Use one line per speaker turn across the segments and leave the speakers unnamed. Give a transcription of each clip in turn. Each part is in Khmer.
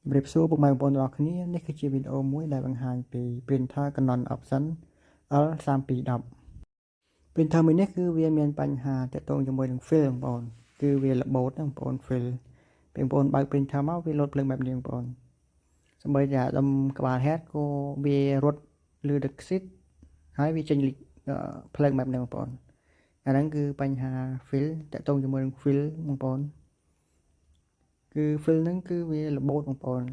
ជម្រាបសួរពុកម៉ែបងប្អូនទាំងអស់គ្នានេះគឺជាវីដេអូមួយដែលបង្ហាញពី printer Canon Epson L3210 printer មួយនេះគឺវាមានបញ្ហាទាក់ទងជាមួយនឹង film បងប្អូនគឺវារបូតណាបងប្អូន film ពេលបងប្អូនបើក printer មកវាលោតភ្លើងបែបនេះបងប្អូនសម្បីតែដុំក្បាល head ក៏វារត់លឺទឹកស៊ីតហើយវាចេញភ្លើងបែបនេះបងប្អូនអាហ្នឹងគឺបញ្ហា film ទាក់ទងជាមួយនឹង film បងប្អូនគឺ film ហ្នឹងគឺវារបូតបងប្អូន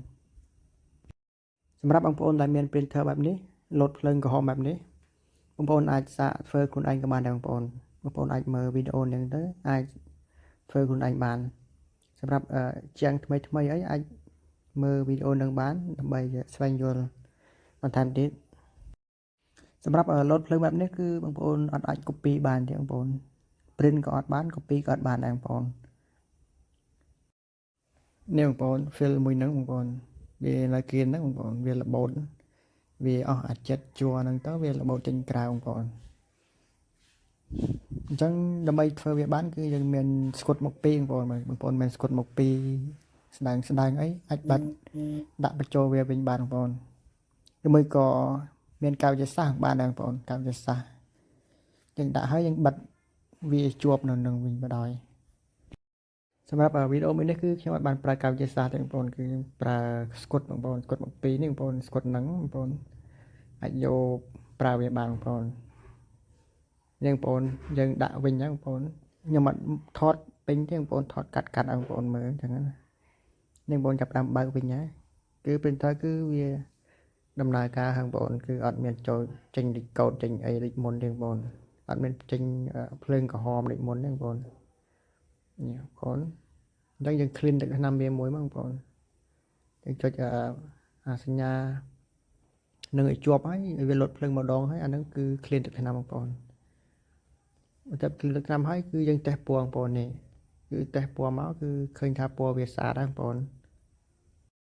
សម្រាប់បងប្អូនដែលមាន printer បែបនេះលោតភ្លើងក្រហមបែបនេះបងប្អូនអាចសាកធ្វើខ្លួនឯងក៏បានដែរបងប្អូនបងប្អូនអាចមើលវីដេអូនេះទៅអាចធ្វើខ្លួនឯងបានសម្រាប់ជាងថ្មីថ្មីអីអាចមើលវីដេអូនឹងបានដើម្បីស្វែងយល់បន្ថែមទៀតសម្រាប់លោតភ្លើងបែបនេះគឺបងប្អូនអត់អាច copy បានទេបងប្អូន print ក៏អត់បាន copy ក៏អត់បានដែរបងប្អូននេះបងប្អូន film មួយហ្នឹងបងប្អូនវានៅគៀនហ្នឹងបងប្អូនវារបូតវាអស់អាចិត្តជួរហ្នឹងទៅវារបូតចេញក្រៅបងប្អូនអញ្ចឹងដើម្បីធ្វើវាបានគឺយើងមានស្កុតមុខពីរបងប្អូនបងប្អូនមានស្កុតមុខពីរស្ដើងស្ដើងអីអាចបាត់ដាក់បញ្ចូលវាវិញបានបងប្អូនឬមួយក៏មានកៅជាសាសបានដែរបងប្អូនកៅជាសាសយើងដាក់ហើយយើងបិទវាជាប់នៅនឹងវិញបណ្ដោយសម្រាប់វីដេអូមួយនេះគឺខ្ញុំអត់បានប្រើកៅជាសាសទេបងប្អូនគឺខ្ញុំប្រើស្កុតបងប្អូនស្កុតមុខពីរនេះបងប្អូនស្កុតហ្នឹងបងប្អូនអាចយកប្រើវាបានបងប្អូនយើងបងប្អូនយើងដាក់វិញហ្នឹងបងប្អូនខ្ញុំអត់ថតពេញទេបងប្អូនថតកាត់កាត់ឲ្យបងប្អូនមើលអញ្ចឹងណានេះបងប្អូនចាប់ដើមបើកវិញហើយគឺ printer គឺវាដំណើរការហ្នឹងបងប្អូនគឺអត់មានចូលចេញលេខកូដចេញអីដូចមុនទេបងប្អូនអត់មានចេញភ្លើងក្រហមដូចមុនទេបងប្អូននេះបងប្អូនអញ្ចឹងយើង clean ទឹកថ្នាំវាមួយមកបងប្អូនយើងចុចអាសញ្ញានឹងឲ្យជាប់ហើយវាលុតភ្លើងម្ដងហើយអាហ្នឹងគឺ clean ទឹកថ្នាំបងប្អូនបន្ទាប់ clean ទឹកថ្នាំហើយគឺយើងតេស្តពណ៌បងប្អូននេះគឺតេស្តពណ៌មកគឺឃើញថាពណ៌វាស្អាតហើយបងប្អូន។